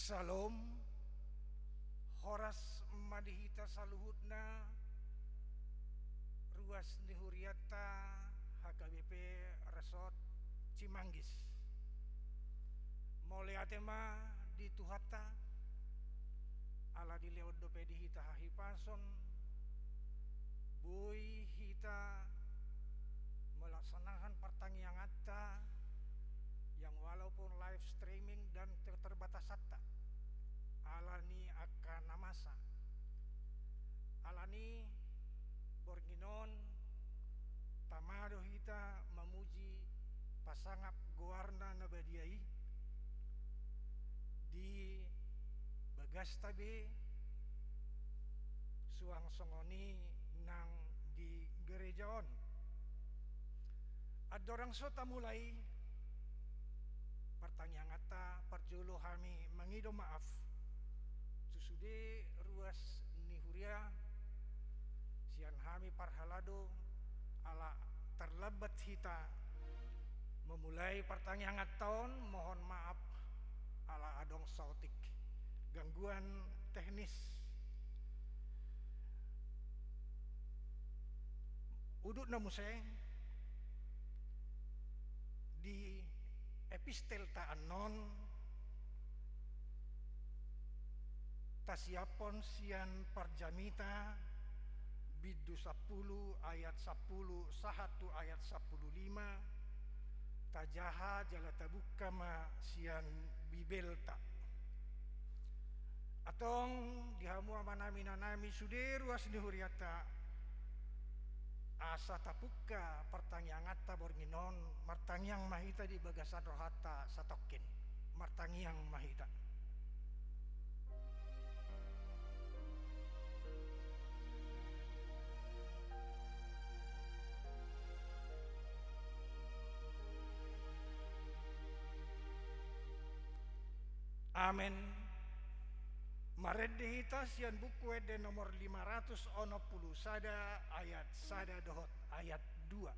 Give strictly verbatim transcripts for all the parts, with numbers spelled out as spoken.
Syalom. Horas ma di hita saluhutna, ruas ni hurianta H K B P Resort Cimanggis. Mauliate ma di Tuhanta, ala dilehon dope di hita hahipason, boi hita melaksanakan partangianganta yang walaupun live streaming dan keterbatasanta, ala ni angka na masa. Ala ni borngin on, tama do hita mamuji pasangap goarna na badia i di bagasta be, suang songon i nang di gereja on. Andorang so tamulai partangianganta, parjolo hami mangido maaf tu sude ruas ni huria, sian hami parhalado, ala tarlambat hita memulai partangianganta on, mohon maaf ala adong saotik gangguan teknis. Udutna muse, di epistelta annon tasiaphon sian Parjamita bindu sampulu ayat sampulu sahat tu ayat sampulu lima, tajaha jala tabungka ma sian Bibelta. Antong di hamu amanami, inanami, sude ruas ni hurianta, asa tapungka partangianganta borngin on, martangiang ma hita di bagasan rohanta satongkin. Martangiang ma hita. Amen. Marende hita sian Buku Ende nomor lima ratus onom pulu sada, ayat sada dohot ayat dua.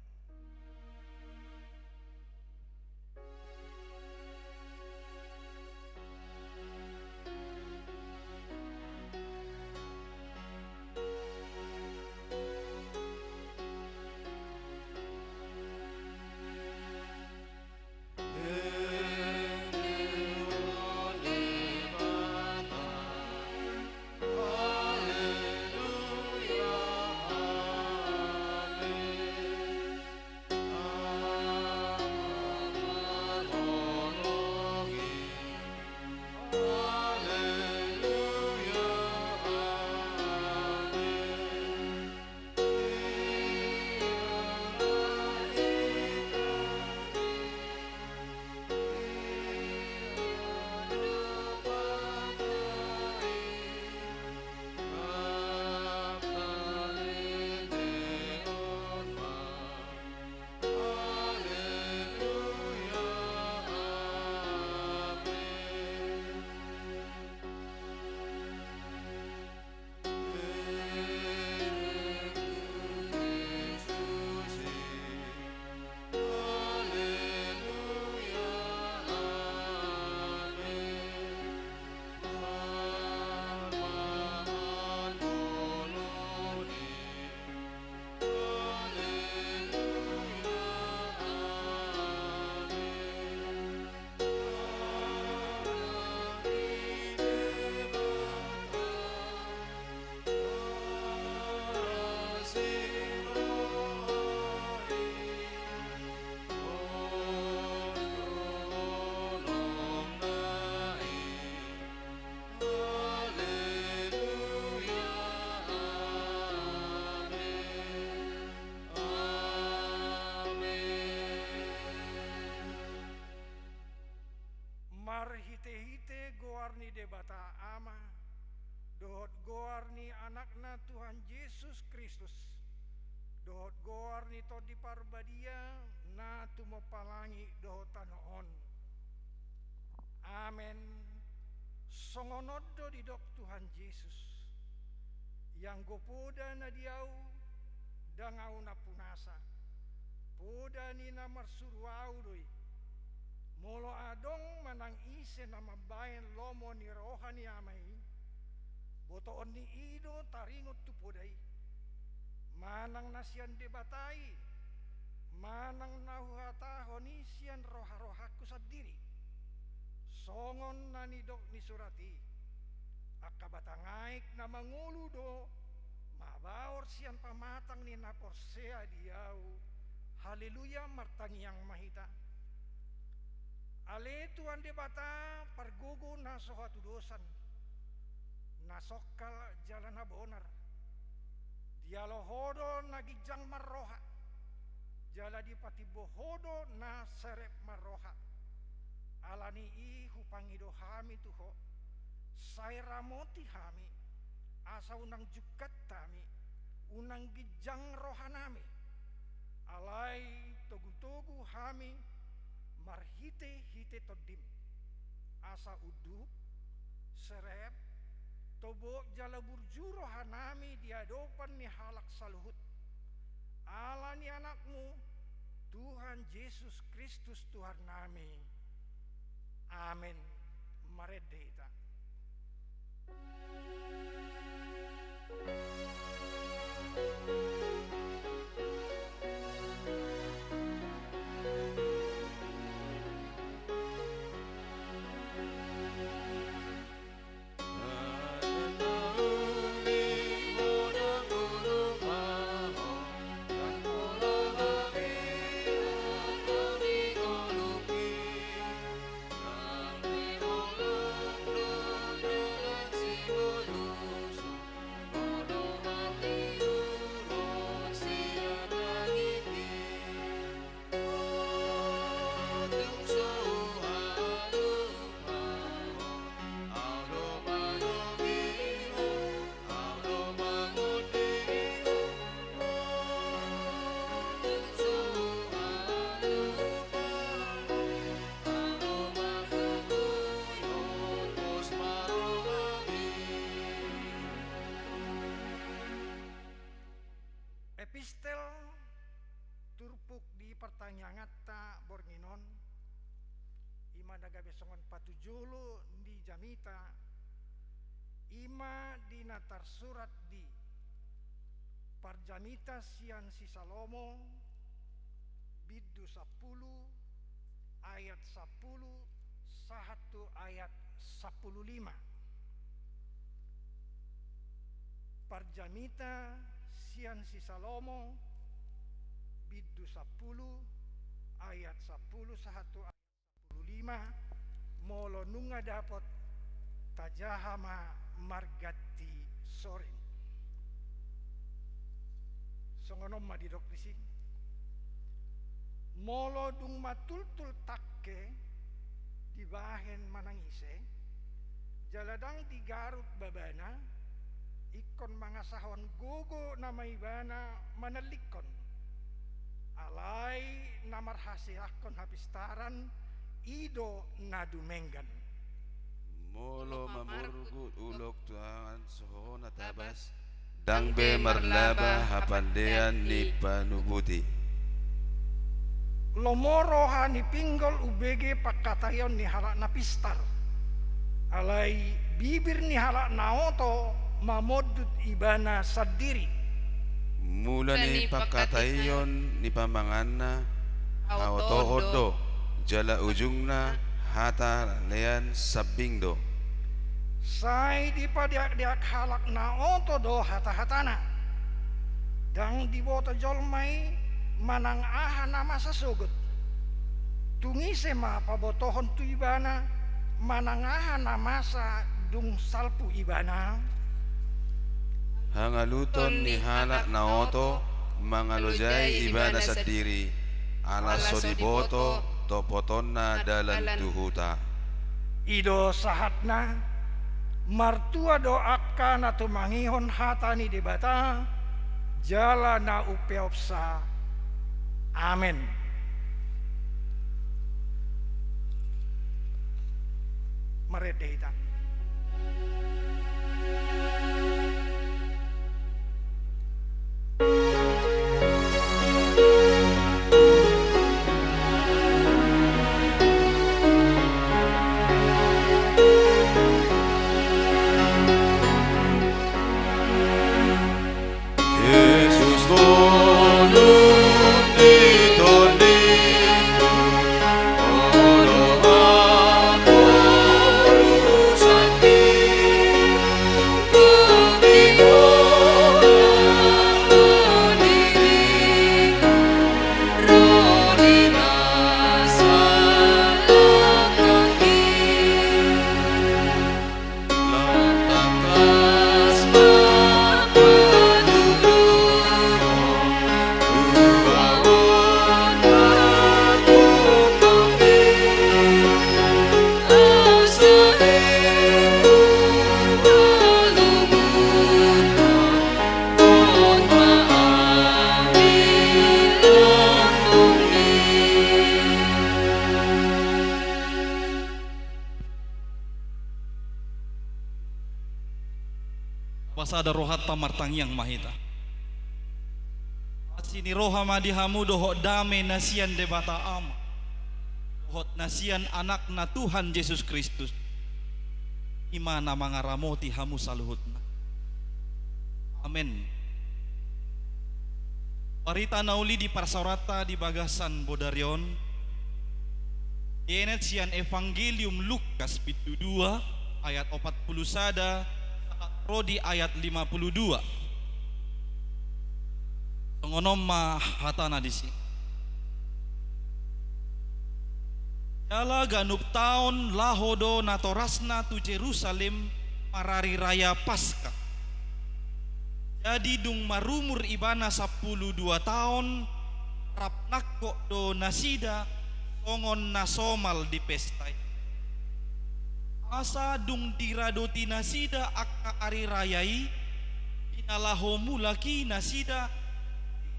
Marhitehite goar ni Debata Ama, dohot goar ni Anakna Tuhan Jesus Kristus, dohot goar ni Tondi Parbadia na tumompa langit dohot tano on. Amen. Songon on do didok Tuhan Jesus: Ianggo poda na di Ahu, ndang Ahu nampunasa. Poda ni na marsuru Ahu do i. Molo adong manang ise na mambahen lomo ni roha ni Ama i, botoon ni i do taringot tu poda i, manang na sian Debata i, manang na huhatahon i sian roha-rohangku sandiri. Songon na nidok ni surat i, angka batang aek na mangolu do mabaor sian pamatang ni na porsea di Ahu. Haleluya, martangiang ma hita. Ale Tuhan Debata, pargogo na so hatudosan, na songkal jala na bonar. Dialo Ho do na ginjang marroha, jala dipatimbo Ho do na serep marroha. Ala ni i hupangido hami tu Ho, sai ramoti hami, asa unang jungkat hami, unang ginjang rohanami. Alai togu-togu hami marhite-hite Tondim, asa unduk, serep, tobok jala burju rohanami di adopan ni halak saluhut. Ala ni Anakmu, Tuhan Jesus Kristus Tuhannami. Amen. Marende hita. Epistel turpuk di partangianganta borngin on, i ma na gabe songon patujolo ni jamita, i ma di na tarsurat di Parjamita sian si Salomo, bindu sampulu, ayat sampulu sahat tu ayat sampulu lima. Parjamita sian si Salomo, bindu sampulu, ayat sampulu sahat tu ayat sampulu lima. Molo nunga dapot, tajaha ma marganti soring. Songon on ma didok disi. Molo dung matultul tangke dibahen manang ise, jala ndang digarut babana, ingkon mangasahon gogo nama ibana manallikkon. Alai na marhaseangkon hapistaran, i do na dumenggan. Molo mamurgut ulok tu angan so ho na tabas, ndang be marlaba hapandean ni panubuti. Lomo roha ni pinggol umbege pangkataion ni halak na pistar, alai bibir ni halak na oto mamondut ibana sandiri. Mula ni pangkataion ni pamanganna haotoon do, jala ujungna hata lean sambing do. Sai dipadeakdeak halak na oto do hatahatana. Ndang diboto jolma i manang aha na masa sogot. Tung ise ma pabotohon tu ibana manang aha na masa dung salpu ibana? Hangaluton ni halak na oto mangalojai ibana sandiri, ala so diboto topotonna dalan tu huta. I do sahatna. Martua do angka na tumangihon hata ni Debata jala na umpeopsa. Amen. Marende hita. Pasada rohanta, martangiang ma hita. Asi ni roha ma di hamu dohot dame na sian Debata Ama dohot na sian Anakna Tuhan Jesus Kristus, i ma na mangaramoti hamu saluhutna. Amen. Barita na uli di parsaoranta di bagasan bodari on, dienet sian Evangelium Lukas bindu dua ayat opat pulu sada ro di ayat lima pulu dua. Songon on ma hatana disi. Jala ganup taon laho do natorasna tu Jerusalem marari raya Paska. Jadi dung marumur ibana sampulu dua taon, rap nangkok do nasida songon na somal di pesta i. Asa dung diradoti nasida angka ari raya i, di na laho mulak i nasida,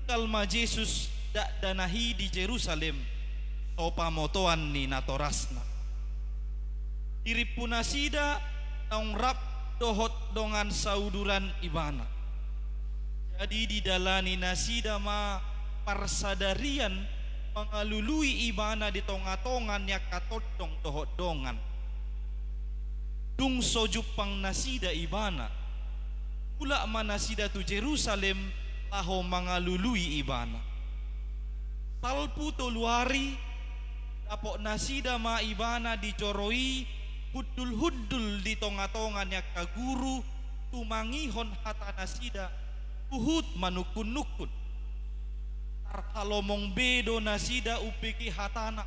tinggal ma Jesus dakdanak i di Jerusalem, so pamotoan ni natorasna. Dirimpu nasida naung rap dohot dongan sauduran ibana. Jadi didalani nasida ma parsadarian mangalului ibana di tongatonga ni angka tondong dohot dongan. Dung so jumpang nasida ibana, mulak ma nasida tu Jerusalem laho mangalului ibana. Salpu tolu ari, dapot nasida ma ibana di joro i hundulhundul di tongatonga ni angka guru, tumangihon hata nasida, huhut manungkunnungkun. Tarhalomong be do nasida umbege hatana,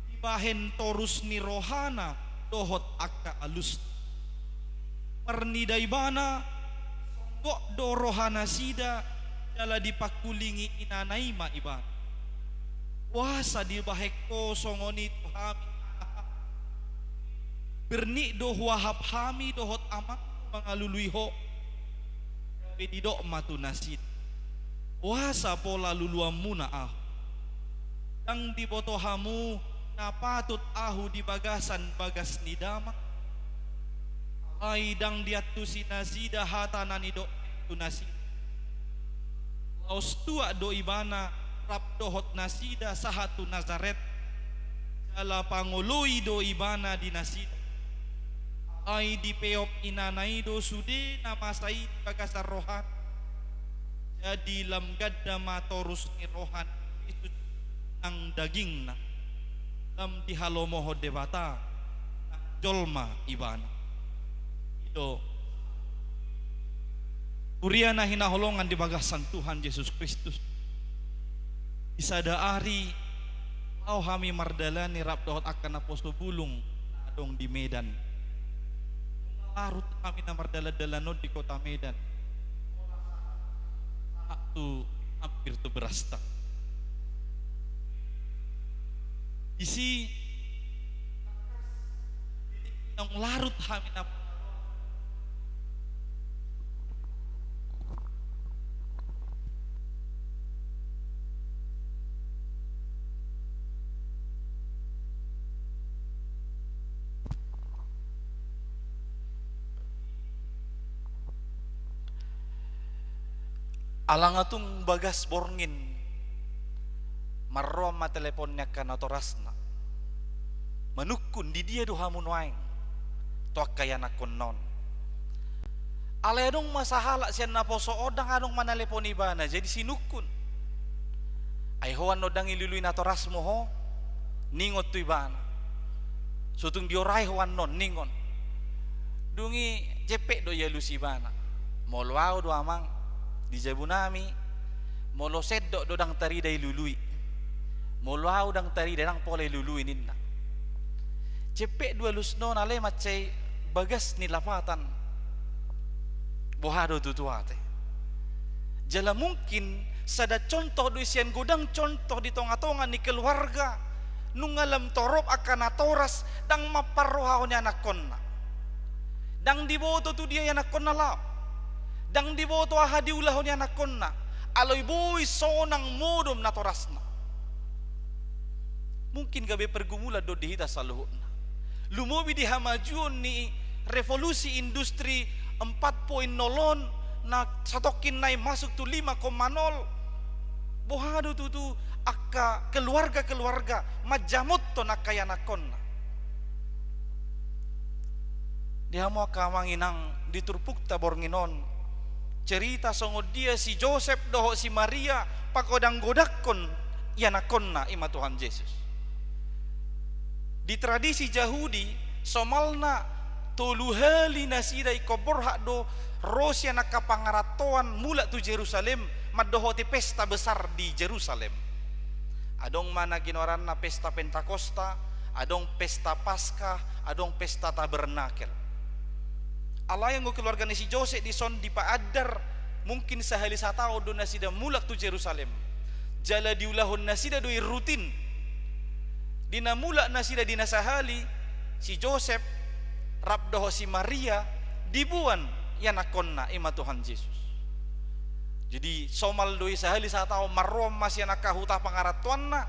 dibahen torus ni rohana dohot angka alusna. Marnida ibana, songgop do rohanasida, jala dipangkulingi inana i ma ibana. Boasa dibahen ho songon i tu hami? Bernik do huahap hami dohot amangmu mangalului ho. Gabe didok ma tu nasida: Boasa pola luluanmuna ahu? Ndang diboto hamu na patut ahu di bagasan bagas ni damang? Alai ndang diantusi nasida hata na nidok tu nasida. Laos tuat do ibana rap dohot nasida sahat tu Nasaret, jala pangoloi do ibana di nasida. Alai dipeop inana i do sude na masa i di bagasan rohana. Jadi lam ganda ma torus ni roha ni Jesus nang dagingna, lam dihalomohon Debata nang jolma ibana. I do huria na hinaholongan di bagasan Tuhan Jesus Kristus. Di sada ari laho hami mardalani rap dohot angka naposobulung na adong di Medan. Larut hami na mardalandalan on di kota Medan, sahat tu hampir tu Brastang. Disi naung larut hami na Ala nga tung bagas borngin, marroan ma telepon ni angka natorasna, manungkun di dia do hamu nuaeng tu angka ianakkonna on. Alai adong ma sahalak sian naposo on ndang adong manalepon ibana, jadi sinungkun. Ai ho annon ndang ilului natorasmu ho? Ningon tu ibana. So tung diorai ho annon, ningon. Dung i jempek do ialusi ibana. Molo ahu do amang, di jabunami, molo sendok do ndang tarida ilului. Molo ahu ndang tarida, ndang pola ilului ninna. Jempek do alusna on, alai mansai bagas ni lapatan. Boha do tutu ate? Jala mungkin sada contoh do i sian godang contoh di tongatonga ni keluarga, nunga lam torop angka natoras ndang mamparrohahon ianakkonna. Ndang diboto tu dia ianakkonna laho. Ndang diboto aha diulahon ianakkonna. Alai boi sonang modom natorasna. Mungkin gabe pergumulan do di hita saluhutna. Lumobi di hamajuon ni revolusi industri empat poin nol on, na satongkin nai masuk tu lima koma nol. Boha do tutu angka keluarga-keluarga manjamothon angka ianakkonna? Di hamu angka amang inang, di turpukta borngin on, cerita songon dia si Josep dohot si Maria pagodang-godangkon ianakkonna, i ma Tuhan Jesus. Di tradisi Jahudi, somalna tolu hali nasida ingkon borhat do ro sian angka pangarantoan mulak tu Jerusalem, mandohoti pesta besar di Jerusalem. Adong ma na ginoaranna pesta Pentakosta, adong pesta Paskah, adong pesta Tabernakel. Alai anggo keluarga ni si Josep dison dipaandar, mungkin sahali sataon do nasida mulak tu Jerusalem. Jala diulahon nasida do i rutin. Di na mulak nasida di na sahali, si Josep rap dohot si Maria, diboan ianakkonna, i ma Tuhan Jesus. Jadi, somal do i sahali sataon marroan ma sian angka huta pangarantoanna,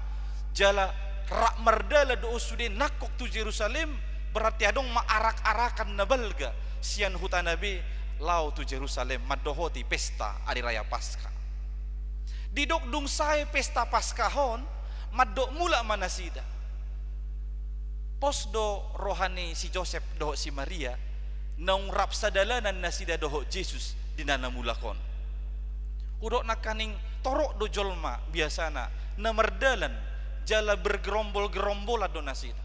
jala rap mardalan do on sude nangkok tu Jerusalem, berarti adong ma arak-arakan na balga sian hutana be laho tu Jerusalem mandohoti pesta Ari Raya Paskah. Didok dung sae pesta Paskah on, mandok mulak ma nasida. Pos do roha ni si Josep dohot si Maria, naung rap sadalanan nasida dohot Jesus di na na mulak on. Hudok nangkaning torop do jolma biasana na mardalan, jala bergerombol-gerombolan do nasida.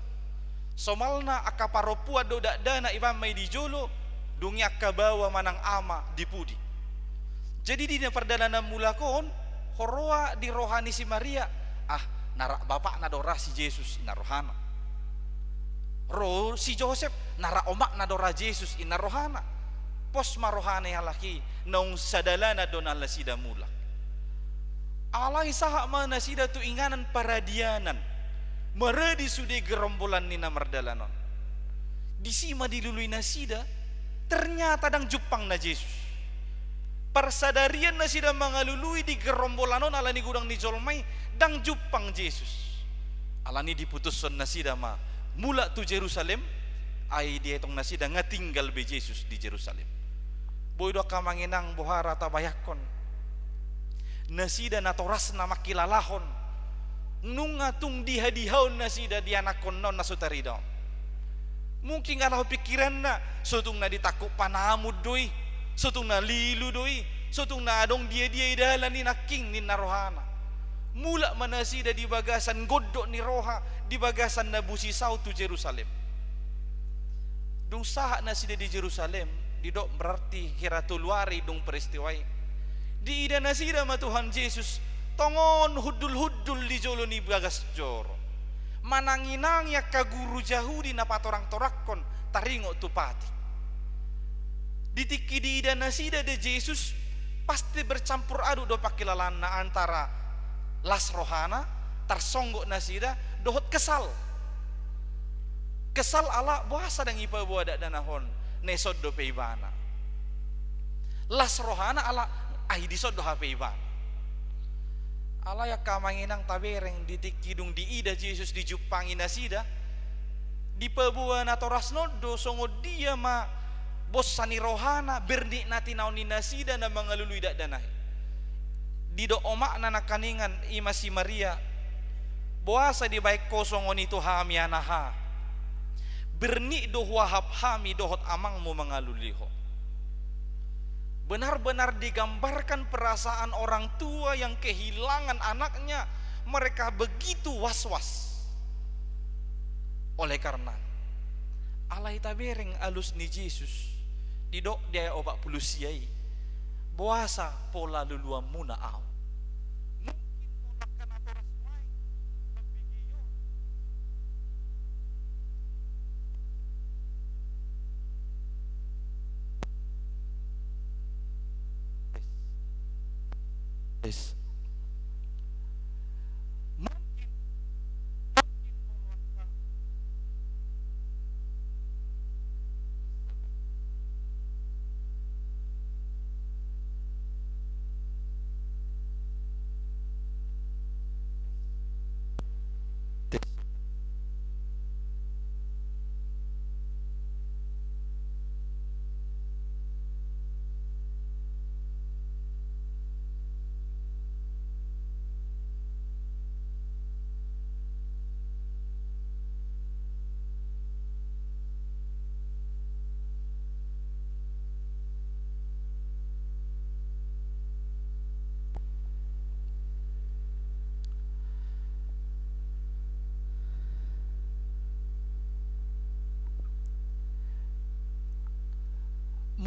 Somalna angka parompuan do dakdanak, iba ma i di jolo, dung i angka baoa manang ama di pudi. Jadi di na pardalanan mulak on, huroa di roha ni si Maria, ah, na rap bapakna do ra si Jesus, inna rohana. Ro si Josep, na rap omakna do ra Jesus, inna rohana. Pos ma rohana i halak i, naung sadalanan do nasida mulak. Alai sahat ma nasida tu inganan paradianan, maradi sude gerombolan ni na mardalan on. Disi ma dilului nasida, ternyata ndang jumpangna Jesus. Parsadarian nasida mangalului di gerombolan on ala ni godang ni jolma i, ndang jumpang Jesus. Alani diputushon nasida ma mulak tu Jerusalem, ai dietong nasida nga tinggal be Jesus di Jerusalem. Boi do angka amang inang, boha ra tabayangkon nasida natorasna mangkilalahon, nunga tung dihadihaon nasida di anakkonna on na so tarida on. Mungkin nga laho pikiranna, so tung na ditangkup panamun do i, so tung na lilu do i, so tung na adong dia-dia i dalan i nangkin, ninna rohana. Mulak ma nasida di bagasan gondok ni roha, di bagasan na busi saut tu Jerusalem. Dung sahat nasida di Jerusalem, didok berarti hira tolu ari dung peristiwa i, diida nasida ma Tuhan Jesus tongon hundul-hundul di jolo ni bagas joro, manangi-nangi angka guru Jahudi na patorang-torangkon taringot tu patik. Di tingki diida nasida do Jesus, pasti bercampur aduk do pangkilalaanna, antara las rohana, tarsonggot nasida, dohot kesal. Kesal ala boasa ndang ipaboa dakdanak on, na dison dope ibana. Las rohana ala, ai dison do hape ibana. Alai angka amang inang, tabereng, di tingki dung diida Jesus, dijumpangi nasida, dipaboa natorasna on do songon dia ma bonsa ni rohana, bernik na tinaon ni nasida na mangalului dakdanak i. Didok omakna nangkaningan, i ma si Maria, boasa dibahen ho songon i tu hami, anaha? Bernik do huahap hami dohot amangmu mangalului ho. Benar-benar digambarkan perasaan orang tua yang kehilangan anaknya, mereka begitu was-was oleh karena. Alai tabereng alus ni Jesus, didok di ayat opat pulu sia i, boasa pola luluanmuna ahu? Mungkin pola angka natorasna i,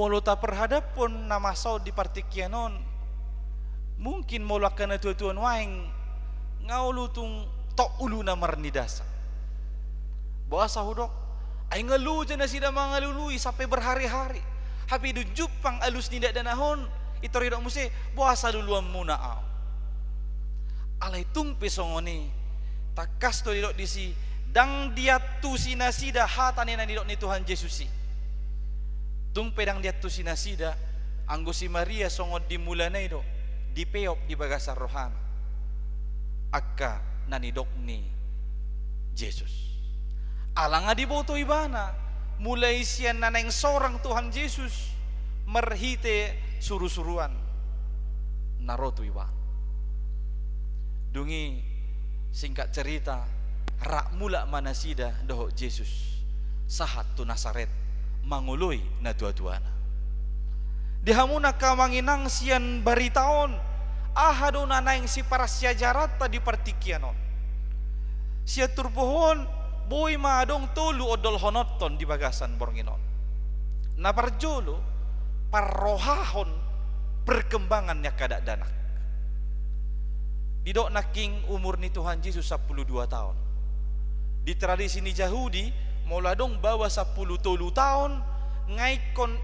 Molo taparhadaphon na masa on di partingkian on, mungkin molo angka natuatua nuaeng nga olo tung tok uluna marnidasa. Boasa hudok? Ai nga loja nasida mangalului sampe berhari-hari. Hape dung jumpang alus ni dakdanak on, i tor didok muse, boasa luluanmuna ahu? Alai tung pe songon i, tangkas do didok disi, ndang diantusi nasida hata ni na nidok ni Tuhan Jesus i. Tung pe ndang diantusi nasida, anggo si Maria songon di mulana i do, dipeop di bagasan rohana angka na nidok ni Jesus. Ala nga diboto ibana, mulai sian na naeng sorang Tuhan Jesus, marhite surusuruan na ro tu ibana. Dung i, singkat cerita, rap mulak ma nasida dohot Jesus, sahat tu Nasaret, mangoloi natuatuana. Di hamu angka amang inang, sian barita on, aha do na naeng siparsiajaranta di partingkian on? Sian turpuk on, boi ma adong tolu ondolhononhon di bagasan borngin on. Na parjolo, parrohahon perkembangan ni angka dakdanak. Didok nangkin umur ni Tuhan Jesus sampulu dua taon. Di tradisi ni Jahudi, molo adong baoa sampulu tolu taon, nga ingkon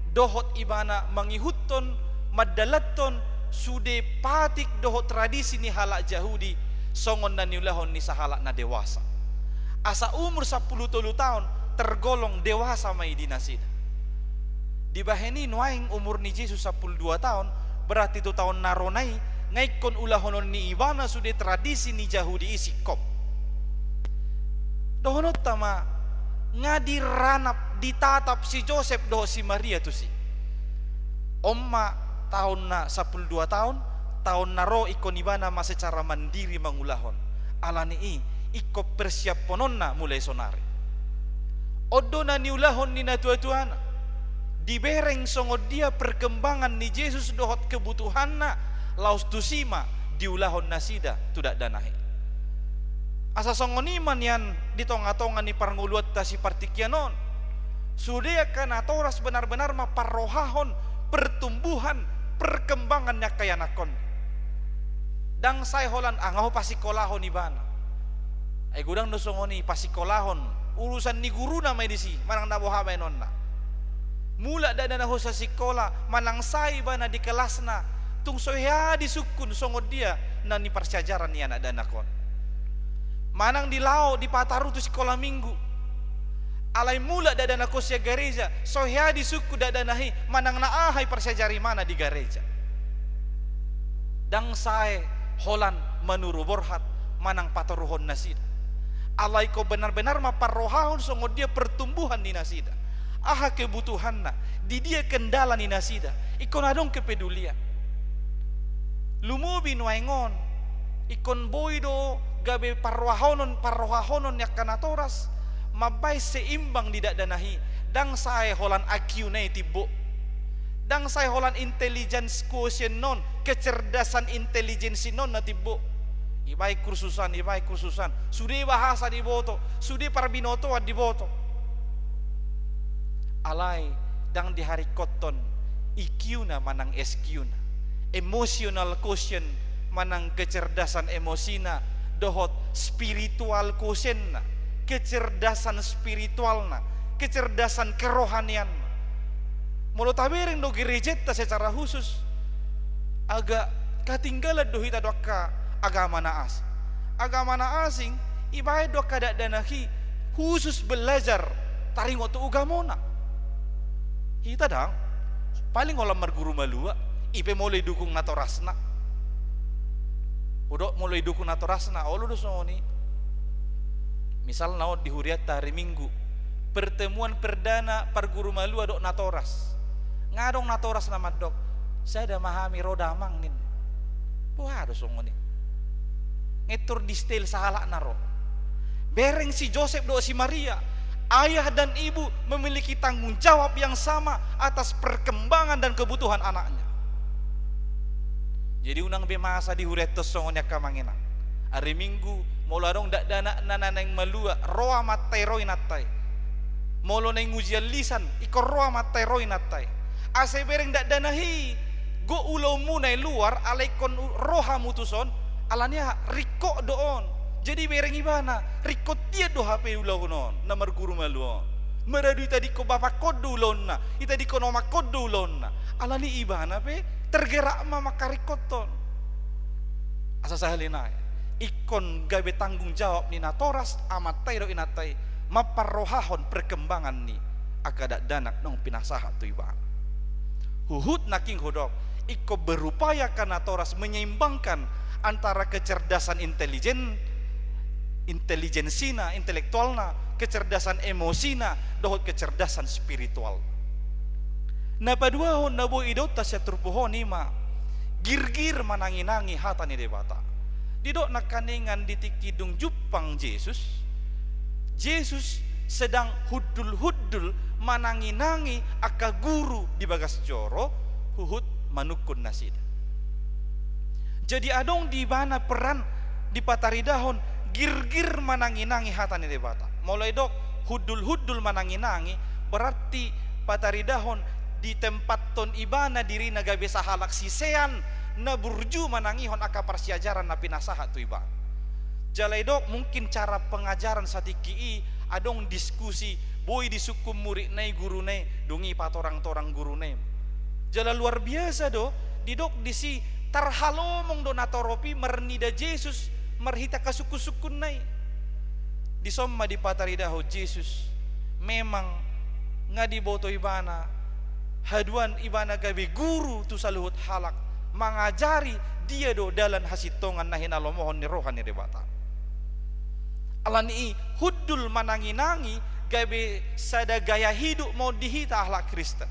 dohot ibana mangihuthon, mandalanhon sude patik dohot tradisi ni halak Jahudi, songon na niulahon ni sahalak na dewasa. Asa umur sampulu tolu taon tergolong dewasa ma i di nasida. Dibahen i, nuaeng umur ni Jesus sampulu dua taon, berarti tu taon na ro na i, nga ingkon ulahonon ni ibana sude tradisi ni Jahudi i singkop. Dohononta ma, nga diranap, ditatap si Josep dohot si Maria tusi. On ma taon na sampulu dua taon, taon na ro ingkon ibana ma secara mandiri mangulahon. Ala ni i, ingkon persiaphononna mulai sonari. On do na niulahon ni natuatuana. Dibereng songon dia perkembangan ni Jesus dohot kebutuhanna, laos tusi ma diulahon nasida tu dakdanak i. Asa songon i ma nian di tongatonga ni parngoluanta si partingkian on. Sude angka natoras benar-benar ma parrohahon pertumbuhan, perkembangan ni angka ianakhon. Ndang sae holan, ah, nga hupasikkolahon ibana. Ai godang do songon i, pasikkolahon, urusan ni guruna ma i disi, manang na boha baenonna. Mulak dakdanak on sasikola, manang sae ibana di kelasna, tung so hea disungkun songon dia na niparsiajaran ni anak dakdanak on. Manang dilaho, dipataru tu sikola minggu. Alai mulak dakdanak on sian gareja, so hea disungkun dakdanak i, manang na aha i parsiajar ibana di gareja. Ndang sae holan manuru borhat manang patoruhon nasida. Alai ingkon benar-benar ma parrohahon songon dia pertumbuhan ni nasida. Aha kebutuhanna, di dia kendala ni nasida, ingkon adong kepedulian. Lumobi nuaeng on, ingkon boi do gabe parrohahonon, parrohahonon ni angka natoras, mambaen seimbang di dakdanak i, ndang sae holan I Q-na i timbo. Ndang sae holan intelligence quotient on, kecerdasan intelijensi on na timbo. Ibaen kursusan, ibaen kursusan. Sude bahasa diboto, sude parbinotoan diboto. Alai, ndang diharingkothon I Q-na manang S Q-na. Emotional quotient manang kecerdasan emosina, dohot spiritual quotient-na, kecerdasan spiritualna, kecerdasan kerohanianna. Molo tabereng do gerejanta secara khusus, agak katinggalan do hita do angka agama na asing. Agama na asing, ibaen do angka dakdanak i khusus belajar taringot tu ugamona. Hita ndang, paling holan marguru malua, i pe molo didukung natorasna. Hudok molo didukung natorasna, olo do songon i. Misalna on di hurianta hari Minggu, pertemuan perdana parguru malua dohot natoras. Nga adong natoras na mandok, sada ma hami ro damang, ninna. Boha do songon i? Ngetor di setel sahalakna ro. Bereng si Josep dohot si Maria, ayah dan ibu memiliki tanggung jawab yang sama atas perkembangan dan kebutuhan anaknya. Jadi unang be masa di hurianta on songon i angka amang inang. Hari Minggu, molo adong dakdanak na naeng malua, ro amanta i, ro inanta i. Molo naeng ujian lisan, ingkon ro amanta i, ro inanta i. Asa ibereng dakdanak i, gok ulaonmuna i luar, alai ingkon u-, ro hamu tuson, alani aha? Ringkot do on. Jadi ibereng ibana, ringkot hian do hape ulaon on, na marguru malu on. Maradu itadingkon bapakkon do ulaonna, itadingkon omakkon do ulaonna. Alani ibana pe tergerak ma mangkaringkothon. Asa sahali nai, ingkon gabe tanggung jawab ni natoras, amanta i dohot inanta i, mamparrohahon perkembangan ni angka dakdanak naung pinasahat tu ibana. Huhut nangkin hudok, ingkon berupaya angka natoras menyeimbangkan antara kecerdasan intelijen, intelijensina, intelektualna, kecerdasan emosina, dohot kecerdasan spiritualna. Na paduahon na boi idaonta sian turpuk on i ma, girgir mananginangi hata ni Debata. Didok nangkaningan di tingki dung jumpang Jesus, Jesus sedang hundul-hundul mananginangi angka guru di bagas joro, huhut manungkun nasida. Jadi adong di ibana peran dipataridahon girgir mananginangi hata ni Debata. Molo idok hundul-hundul mananginangi, berarti pataridahon ditempathon ibana dirina gabe sahalak sisean na burju manangihon angka parsiajaran na pinasahat tu ibana. Jala idok mungkin cara pengajaran satingki i adong diskusi, boi disungkun muridna i guruna i, dung i patorang-torang guruna i. Jala luar biasa do, didok disi tarhalomong do natorop i marnida Jesus marhite angka sungkun-sungkunna i. Dison ma dipataridahon Jesus, memang nga diboto ibana, haduan ibana gabe guru tu saluhut halak, mangajari dia do dalan hasintongan na hinalomohon ni roha ni Debata. Alani i hundul mananginangi gabe sada gaya hidup ma on di hita halak Kristen.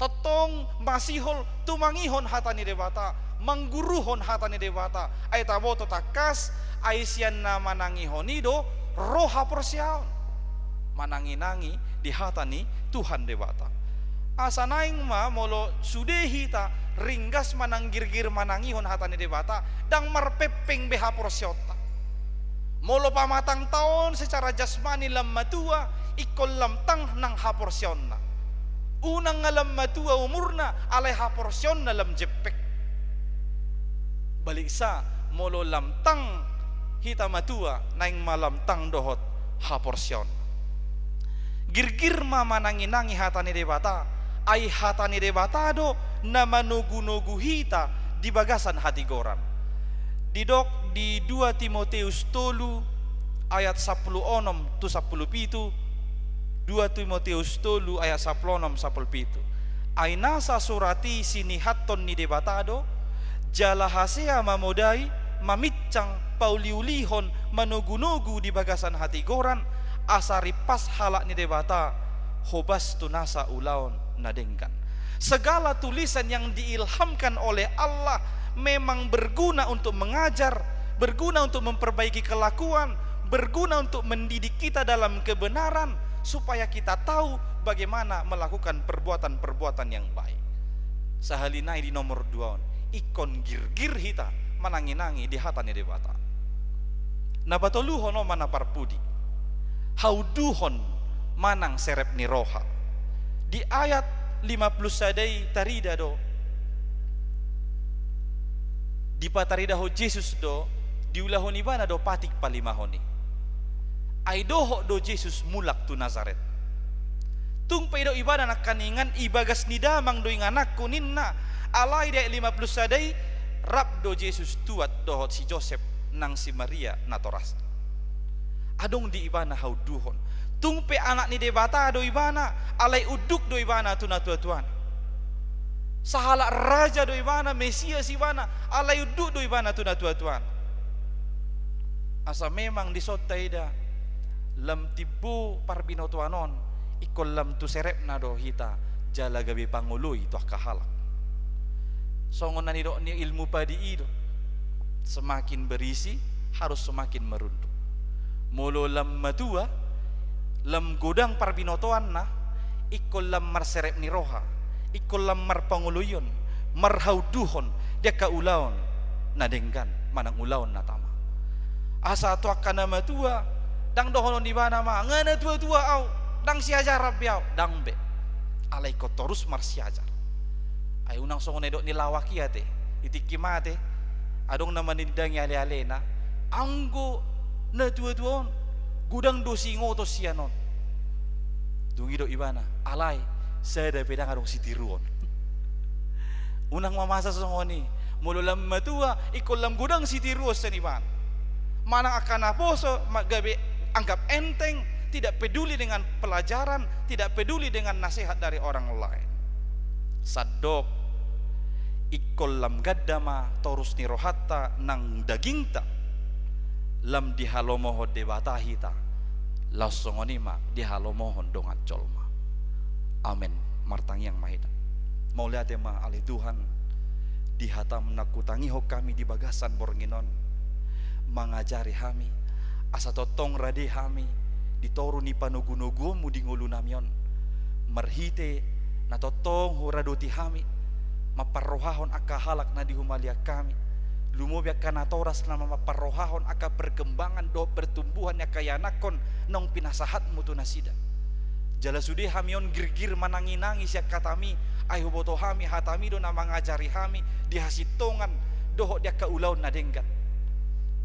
Tongtong masihol tumangihon hata ni Debata, mangguruhon hata ni Debata, ai taboto tangkas, ai sian na manangihon i do ro haporseaon. Mananginangi di hata ni Tuhan Debata. Asa naeng ma molo sude hita ringgas manang girgir manangihon hata ni Debata, ndang marpengpeng be haporseaonta. Molo pamatangta on secara jasmani lam matua, ingkon lam tang nang haporseaonna. Unang nga lam matua umurna, alai haporseaonna lam jempek. Baliksa, molo lam tang hita matua, naeng ma lam tang dohot haporseaon. Girgir ma mananginangi hata ni Debata, ai hata ni Debata do na manogunogu hita di bagasan hatigoran. Didok di dua Timoteus tolu ayat sampulu onom tu sampulu pitu, dua Timoteus tolu ayat sampulu onom sampulu pitu. Ai nasa surat i sinihathon ni Debata do, jala hasea mamodai, maminsang, pauliulihon, manogunogu di bagasan hatigoran, asa rimpas halak ni Debata hobas tu nasa ulaon na denggan. Segala tulisan yang diilhamkan oleh Allah memang berguna untuk mengajar, berguna untuk memperbaiki kelakuan, berguna untuk mendidik kita dalam kebenaran, supaya kita tahu bagaimana melakukan perbuatan-perbuatan yang baik. Sahali nai di nomor dua on, ingkon girgir hita mananginangi di hata ni Debata. Na patoluhon on ma na parpudi, haunduhon manang serep ni roha. Di ayat lima puluh sada i tarida do, dipataridahon Jesus do, diulahon ibana do patik palimahon i. Ai dohot do Jesus mulak tu Nazaret. Tung pe idok ibana nangkaningan i bagas ni damang do ingananku ninna, alai di ayat lima puluh sada i, rap do Jesus tuat dohot si Josep nang si Maria natorasna. Adong di ibana haunduhon. Tung pe anak ni Debata do ibana, alai unduk do ibana tu natuatuana. Sahalak raja do ibana, Mesias ibana, alai unduk do ibana tu natuatuana. Asa memang dison taida, lam timbo parbinotoan on, ingkon lam tu serepna do hita, jala gabe pangoloi tu angka halak. Songon na nidok ni ilmu padi i do, semakin berisi, harus semakin merunduk. Molo lam matua, lam godang parbinotoanna, ingkon lam marserep ni roha, ingkon lam marpangoloion, marhaunduhon, di angka ulaon na denggan, manang ulaon na tama. Asa tu angka na matua, ndang dohonon ibana ma, nga natuatua au, ndang siajaran be au, ndang be. Alai ingkon torus marsiajar. Nang songon na nidok ni lawak i ate, di tingki mate, adong na manindangi ale-alena, anggo na tua-tua on, godang do siingoton sian on. Dung i didok ibana, alai, sada pe ndang adong sitiruon. Unang ma masa songon i, molo lam matua, ingkon lam godang sitiruon sian ibana. Manang angka naposo, ma-, gabe anggap enteng, tidak peduli dengan pelajaran, tidak peduli dengan nasihat dari orang lain. Sandok, ingkon lam ganda ma torus ni rohanta nang dagingta, lam dihalomohon Debata hita, laos songon i ma dihalomohon dongan jolma. Amen. Martangiang ma hita. Mauliate ma ale Tuhan, di hataM na hutangihon hami di bagasan borngin on, mangajari hami, asa tongtong rade hami di toru ni panogu-noguonMu di ngolunami on, marhite na tongtong huradoti hami, mamparrohahon angka halak na di humaliang hami, lumobi angka natoras na mamparrohahon angka perkembangan dohot pertumbuhan ni angka ianakhon naung pinasahatMu tu nasida. Jala sude hami on girgir manangi-nangi sian hataMi, ai huboto hami hataMi do na mangajari hami di hasintongan dohot di angka ulaon na denggan.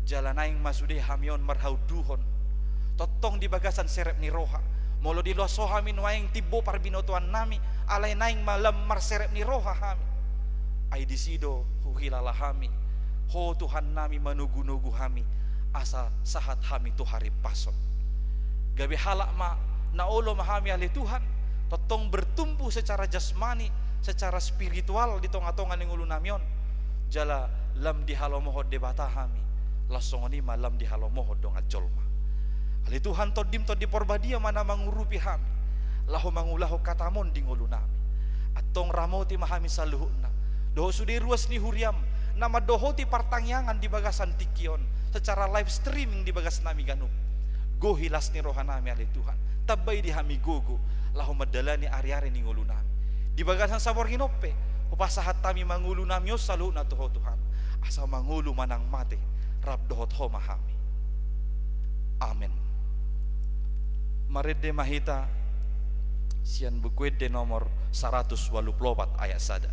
Jala naeng ma sude hami on marhaunduhon, tongtong di bagasan serep ni roha. Molo diloas Ho hami nuaeng timbo parbinotoannami, alai naeng ma lam marserep ni roha hami. Ai disi do huhilala hami, Ho Tuhannami manogu-nogu hami, asa sahat hami tu harimpason. Gabe halak ma na olo ma hami ale Tuhan, tongtong bertumbuh secara jasmani, secara spiritual di tonga-tonga ni ngolunami on. Jala lam dihalomohon Debata hami, laos songon i ma lam dihalomohon dongan jolma. Ale Tuhan, TondiM Tondi Porbadia ma na mangurupi hami, laho mangulahon hataMon di ngolunami. Antong ramoti ma hami saluhutna, dohot sude ruas ni huriaM na mandohoti partangiangan di bagasan tingki on, secara live streaming di bagasnami ganup. Gohi las ni rohanami ale Tuhan, tambai di hami gogo, laho mandalani ari-ari ni ngolunami. Di bagasan saborngin on pe, hupasahat hami ma ngolunami on saluhutna tu Ho Tuhan, asa mangolu manang mate, rap dohot Ho ma hami. Amen. Marende ma hita sian Buku Ende nomor saratus ualu pulu opat ayat sada.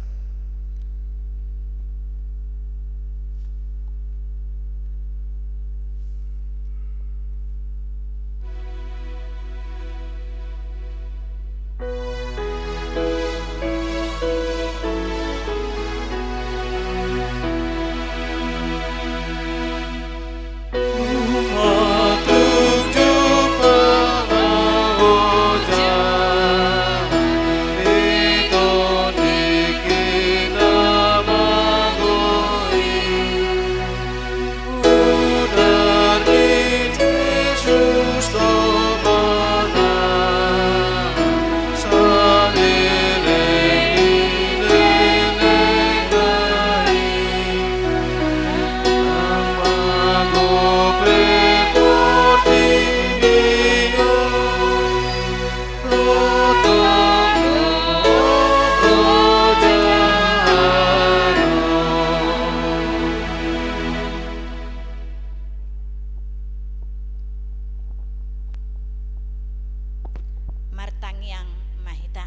Martangiang ma hita.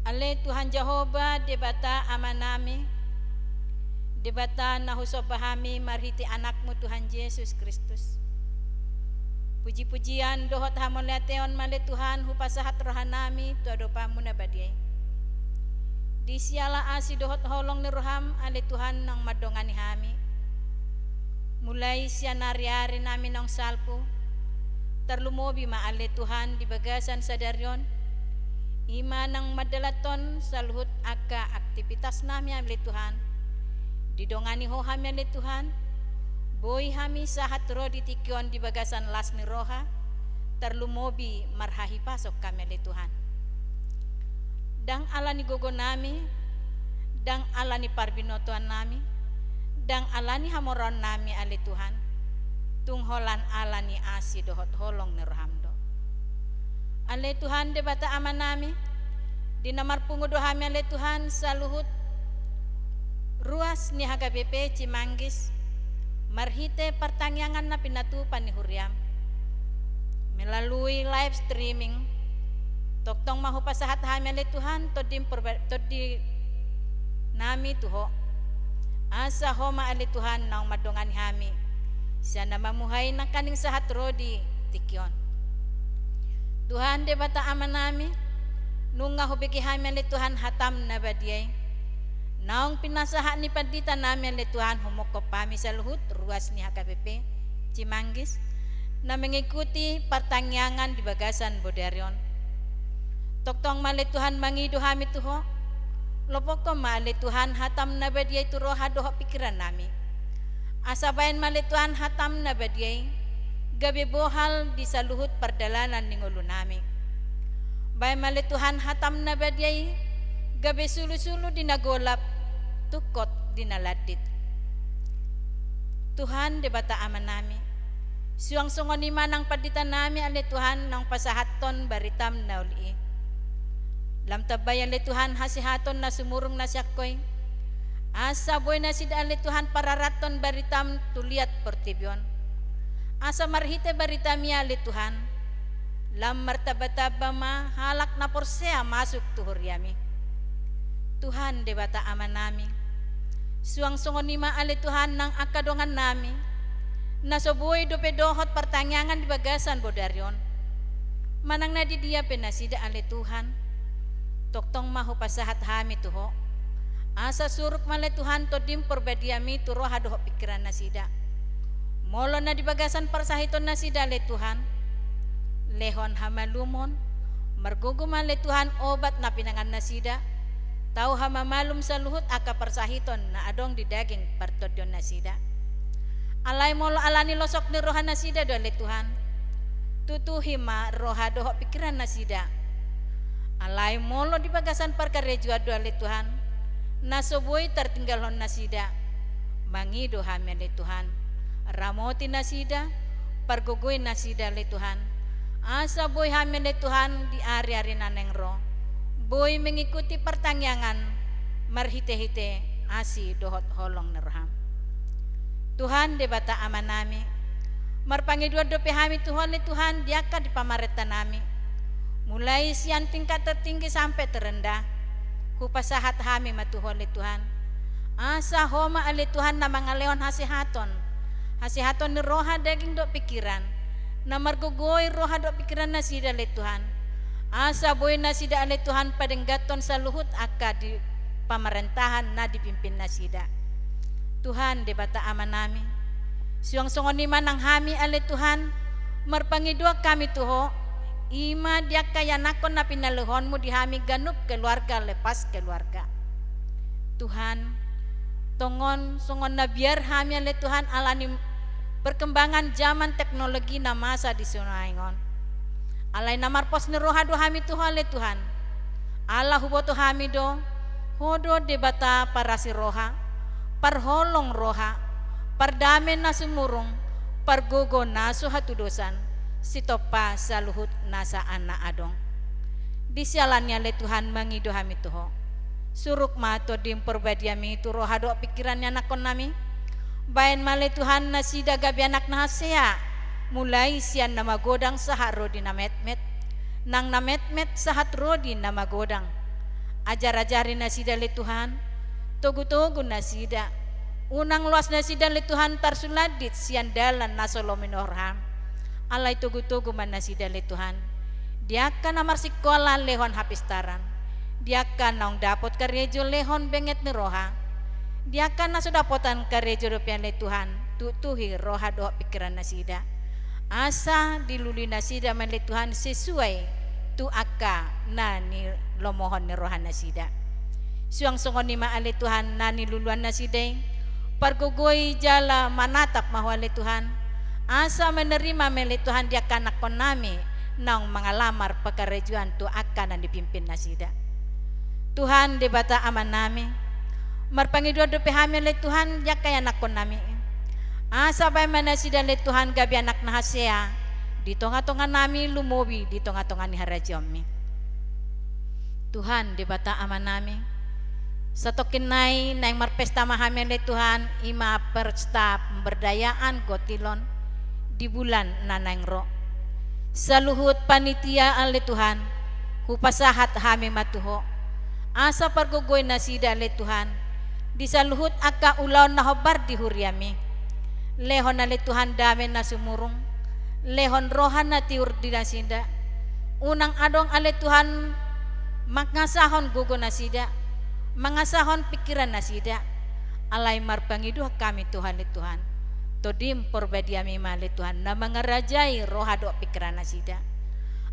Ale Tuhan Jahowa, Debata Amanami, Debata na husomba hami marhite AnakMu Tuhan Jesus Kristus. Puji-pujian dohot hamauliateon ma ale Tuhan hupasahat rohanami tu adopanMu na badia i. Di siala asi dohot holong ni rohaM ale Tuhan naung mandongani hami. Mulai sian ari-arinami naung salpu, tarlumobi ma ale Tuhan di bagasan sadari on, i ma naung mandalanhon saluhut angka aktivitasnami ale Tuhan. Didongani Ho hami ale Tuhan, boi hami sahat ro di tingki on di bagasan las ni roha, tarlumobi marhahipason hami ale Tuhan. Ndang ala ni gogonami, ndang ala ni parbinotoannami, ndang ala ni hamoraonnami ale Tuhan, tung holan ala ni asi dohot holong ni rohaM do. Ale Tuhan Debata Amanami, di na marpungu do hami ale Tuhan saluhut ruas ni H K B P Cimanggis, marhite partangiangan na pinatupa ni huriaM melalui live streaming. Tongtong ma hupasahat hami ale Tuhan, tondi porba-, tondi nami tu Ho. Asa Ho ma ale Tuhan naung mandongani hami, sian na mamuhai nangkaning sahat ro di tingki on. Tuhan Debata Ama nami, nunga hubege hami ale Tuhan hatam na badia i. Naung pinasahat ni pandita nami ale Tuhan, humongkop hami saluhut ruas ni H K B P Cimanggis, na mengikuti partangiangan di bagasan bodari on. Tongtong ma ale Tuhan mangido hami tu Ho, lopokkon ma ale Tuhan hatam na badia i tu roha dohot pingkiran nami. Asa baen ma ale Tuhan hatam na badia i, gabe bohal di saluhut pardalanan ni ngolu nami. Baen ma ale Tuhan hatam na badia i, gabe sulusulu di na golap, tungkot di na landit. Tuhan Debata Ama nami, suang songon i ma nang pandita nami ale Tuhan naung pasahathon baritam na uli i. Lam tambai ale Tuhan hasehaton na sumurung na sian Ho i. Asa boi nasida ale Tuhan pararathon baritam tu liat portibi on. Asa marhite baritam i ale Tuhan, lam martambatamba ma halak na porsea masuk tu huriam i. Tuhan Debata Ama nami, suang songon i ma ale Tuhan nang angka dongan nami, na so boi dope dohot partangiangan di bagasan bodari on. Manang na di dia pe nasida ale Tuhan, tongtong ma hupasahat hami tu Ho. Asa suruk ma ale Tuhan tondim porbadiam i tu roha dohot pingkiran nasida. Molo na di bagasan parsahiton nasida ale Tuhan, lehon hamalumon, margogo ma ale Tuhan obat na pinangan nasida, tau hamamalum saluhut angka parsahiton na adong di daging partondion nasida. Alai molo ala ni losok ni roha nasida do ale Tuhan, tutuhi ma roha dohot pingkiran nasida. Alai molo di bagasan parkarejoan do ale Tuhan, na so boi tartinggalhon nasida, mangido hami ale Tuhan, ramoti nasida, pargogoi nasida ale Tuhan. Asa boi hami ale Tuhan di ari-ari na naeng ro, boi mengikuti partangiangan marhite-hite asi dohot holong ni roham. Tuhan Debata Ama nami, marpangidoan dope hami tu Ho ale Tuhan di angka di pamarenta nami. Mulai sian tingkat tertinggi sampe terendah, hupasahat hami ma tu Ho ale Tuhan. Asa Ho ma ale Tuhan na mangalehon hasehaton, hasehaton ni roha daging dohot pingkiran, na margogoi roha dohot pingkiran nasida ale Tuhan. Asa boi nasida ale Tuhan padengganhon saluhut angka di pamarentahan na dipimpin nasida. Tuhan Debata Ama nami, suang songon i ma nang hami ale Tuhan, marpangidoan hami tu Ho, i ma di angka ianakhon na pinalehonmu di hami ganup keluarga lepas keluarga. Tuhan, tongon songon na biar hami ale Tuhan ala ni perkembangan zaman teknologi na masa di sinuaeng on. Alai na marpos ni roha do hami tu Ho ale Tuhan. Ala huboto hami do, Ho do Debata parasi roha, parholong roha, pardame na sumurung, pargogo na so hatudosan, sitompa saluhut nasa na adong. Di siala ni i ale Tuhan mangido hami tu Ho. Suruk ma tondim porbadiam i tu roha dohot pingkiran ni anakhon nami. Baen ma ale Tuhan nasida gabe anak na hasea, mulai sian na magodang sahat ro di na metmet, nang na metmet sahat ro di na magodang. Ajar-ajari nasida ale Tuhan, togu-togu nasida, unang loas nasida ale Tuhan tarsulandit sian dalan na so lomo ni roham. Alai togu-togu ma nasida ale Tuhan, di angka na marsikola lehon hapistaran, di angka naung dapot karejo lehon benget ni roha, di angka na so dapotan karejo dope ale Tuhan, tutuhi roha dohot pingkiran nasida. Asa dilului nasida ma ale Tuhan sesuai tu angka na nilomohon ni roha nasida. Suang songon i ma ale Tuhan na niluluan nasida i, pargogoi jala manatap ma Ho ale Tuhan, asa menerima ma ale Tuhan di angka anakhon nami naung mangalamar pakarejoan tu angka na nipimpin nasida. Tuhan Debata Ama nami, marpangidoan dope hami ale Tuhan di angka ianakhon nami i. Asa baen ma nasida ale Tuhan gabe anak na hasea di tonga-tonga nami lumobi di tonga-tonga ni harajaonmi. Tuhan Debata Ama nami, satongkin nai naeng marpesta ma hami ale Tuhan, i ma pesta pemberdayaan gotilon di bulan na naeng ro. Saluhut panitia ale Tuhan, Hupasahat hami ma tu Ho, asa pargogoi nasida ale Tuhan di saluhut angka ulaon na hombar di huriaMi. Lehon ale Tuhan dame na sumurung, lehon roha na tiur di nasida. Unang adong ale Tuhan mangasahon gogo nasida, mangasahon pingkiran nasida. Alai marpangidoan hami tu Ho ale Tuhan, TondiM ParbadiaMi ma ale Tuhan na mangarajai roha dohot pingkiran nasida.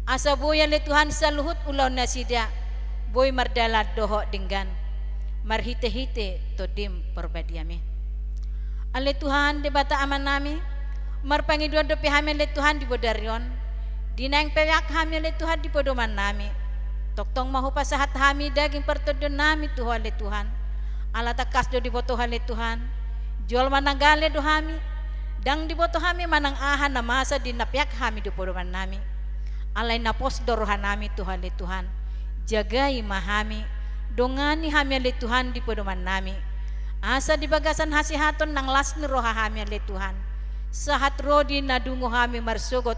Asa boi ale Tuhan saluhut ulaon nasida boi mardalan dohot denggan marhitehite TondiM ParbadiaMi. Ale Tuhan Debata Amanami, marpangidoan dope hami ale Tuhan di bodari on, di naeng peak hami ale Tuhan di podomannami. Tongtong ma hupasahat hami daging partondionnami tu Ho ale Tuhan. Ala tangkas do diboto Ho ale Tuhan, jolma na gale do hami. Ndang diboto hami manang aha na masa di na peak hami di podomannami. Alai na pos do rohanami tu Ho ale Tuhan. Jagai ma hami, dongani hami ale Tuhan di podomannami. Asa di bagasan hasehaton nang las ni roha hami ale Tuhan, sahat ro di na dungo hami marsogot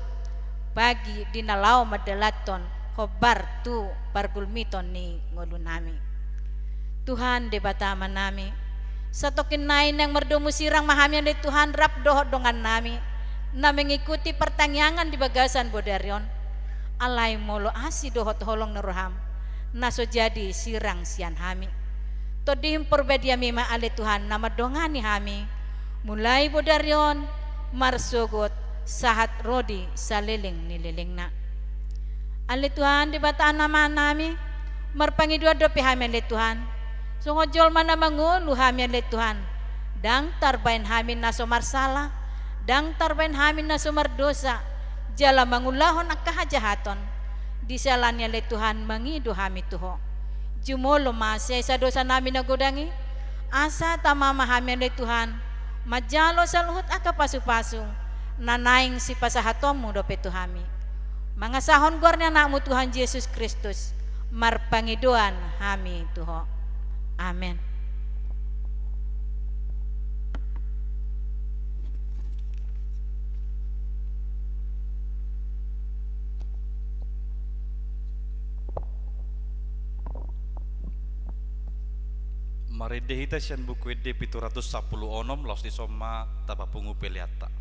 pagi di na laho mandalanhon hombar tu pargulmiton ni ngolunami. Tuhan Debata Amanami, satongkin nai naeng mardomu sirang ma hami ale Tuhan rap dohot dongannami na mengikuti partangiangan di bagasan bodari on. Alai molo asi dohot holong ni rohaM, na so jadi sirang sian hami. TondiM ParbadiaMi ma ale Tuhan na mandongani hami mulai bodari on marsogot sahat ro di saleleng ni lelengna. Ale Tuhan Debata Amanami, marpangidoan dope hami ale Tuhan, songon jolma na mangolu hami ale Tuhan, ndang tarbaen hami na so marsala, ndang tarbaen hami na so mardosa, jala mangulahon angka hajahaton. Di sela ni ale Tuhan mangido hami tu Ho, jumolo ma sian dosanami na godang i, asa tama ma hami ale Tuhan manjalo saluhut angka pasupasu na naeng sipasahatonMu dope tu hami. Mangasahon goar ni AnakMu Tuhan Jesus Kristus, marpangidoan hami tu Ho. Amen. Marende hita sian Buku Ende pitu ratus sampulu onom, laos dison ma tapapungu peleanta.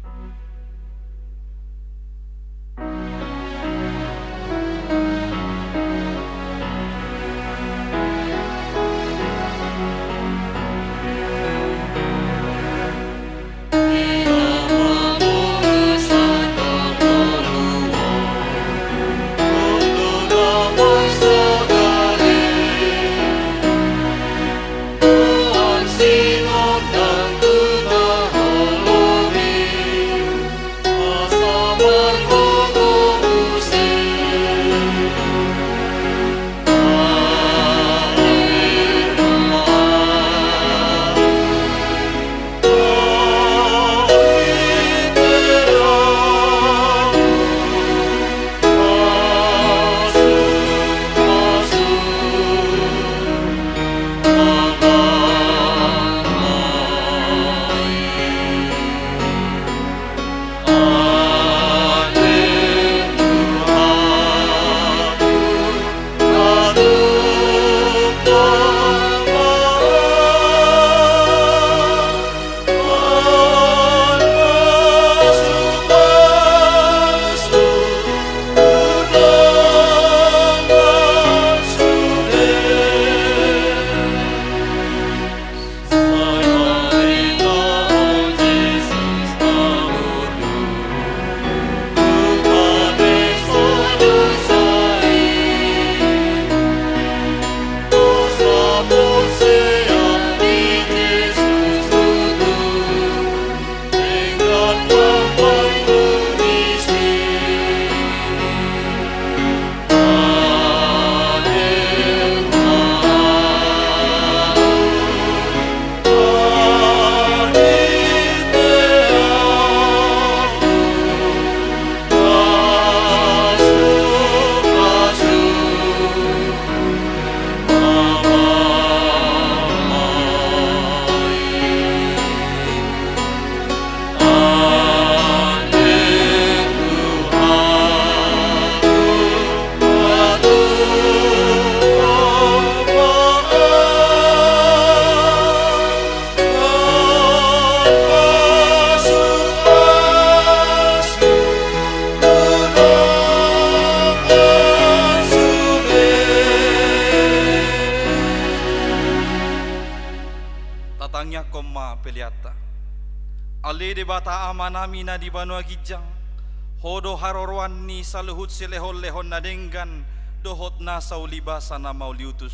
Tangiangkon ma peleanta. Ale Debata Amanami na di banua ginjang, Ho do haroroan ni saluhut silehonlehon na denggan dohot na saulibasa na mauliutus.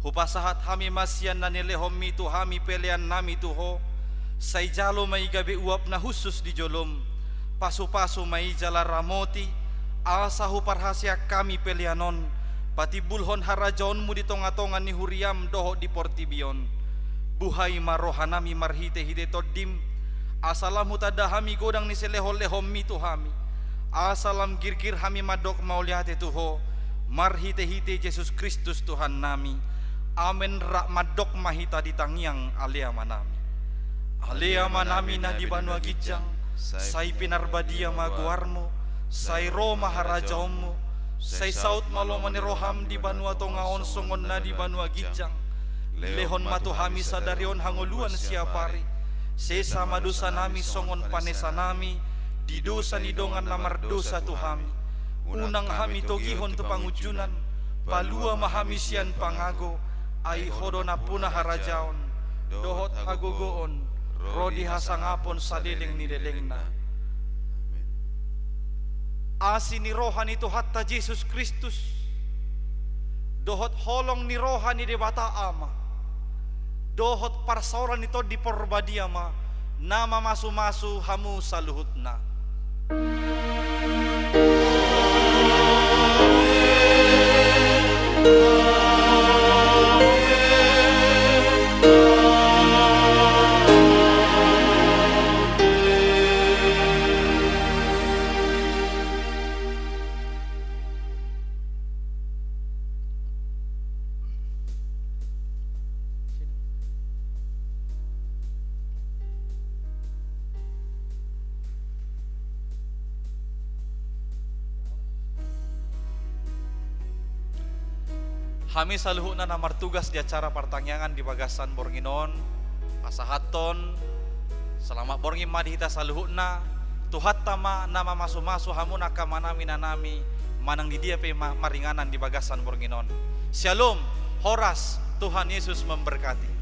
Hupasahat hami ma sian na nilehonMi tu hami peleannami tu Ho, sai jalo ma i gabe uap na hushus di joloM, pasupasu ma i jala ramoti, asa huparhaseang hami pelean on patimbulhon harajaonMu di tongatonga ni huriaM dohot di portibi on. Buhai ma rohanami marhitehite TondiM, asa lam hutanda hami godang ni silehonlehonMi tu hami, asa lam girgir hami mandok mauliate tu Ho marhitehite Jesus Kristus Tuhannami. Amen. Rap mandok ma hita di tangiang Ale Amanami. Ale Amanami na di banua ginjang, sai pinarbadia ma goarMu, sai ro ma harajaonMu, sai saut ma lomo ni rohaM di banua tonga on songon na di banua ginjang. Lehon ma tu hami sadari on hangoluan siapari. Sesa ma dosanami songon panesanami di dosa ni dongan na mardosa tu hami. Unang hami togihon tu pangunjunan, palua ma hami sian pangago, ai Ho do nampuna harajaon, dohot hagogoon, ro di hasangapon saleleng ni lelengna. Amen. Asi ni roha ni Tuhanta Jesus Kristus, dohot holong ni roha ni Debata Ama, dohot parsaoran ni Tondi Parbadia ma na mamasumasu hamu saluhutna. Hami saluhutna na martugas di acara partangiangan di bagasan borngin on, pasahathon selamat borngin ma di hita saluhutna. Tuhanta ma na mamasumasu hamu angka amanami, inanami, manang di dia pe ma-, maringanan di bagasan borngin on. Syalom, horas, Tuhan Yesus memberkati.